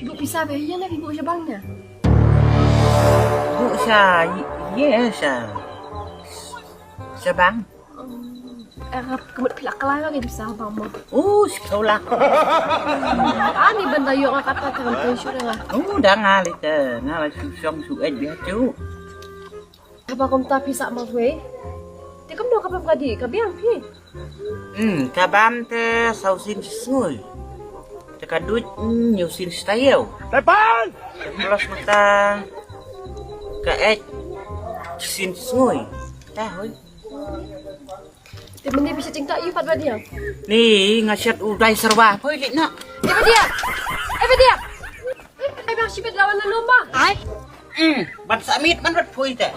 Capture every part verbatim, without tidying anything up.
Ibu pisa be ïa na ibu sha bank na. Bu sha ye sha sha bank. Era kemut pila kelai lagi pisa bank mo. Oh, sekolah. Ani benda yo ngakata tangan pensiun nga. Oh, dah ngalih te ngalah susong suet biasa tu. Haba kumta phi sah marwei. Te kumno ka bam ka dih, ka biang phi? Hmm, ka bam te saw sien sngui. Te ka duh, hmm, hynñiew sien taïew. Tepan! Plus mata ka ek sien sngui. Te hoi. Te mynne phi sah jingtah ïa pat ba diang. Ni nga shet u dai serwa. Hoi lik na. Eh ba diang. Eh ba diang. Eh ba shibit lawan na nomba. Ai. Hmm, ban submit man rat phui te.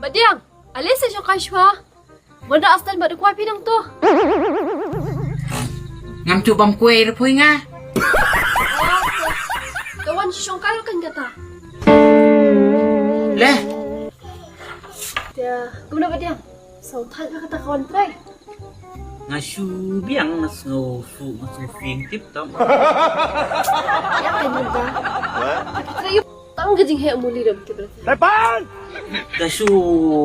Ba diang, ale se shokai shwa. Wanda astan ba de kwai pinang to. Ngam tu bam kue re phui nga. Te wan shokai kan kata. Leh. Ya, kumno ba diang? Saw thait ba kata kawan prai. Nga shu biang nga sngew fu nga sngew fing tip tam. Ya kan ba. Kita yuk tang ke jing he muli dam kita. Tepan. Da shu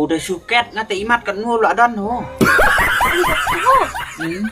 da shu ket nga te imat kan nu la dan ho. Hmm.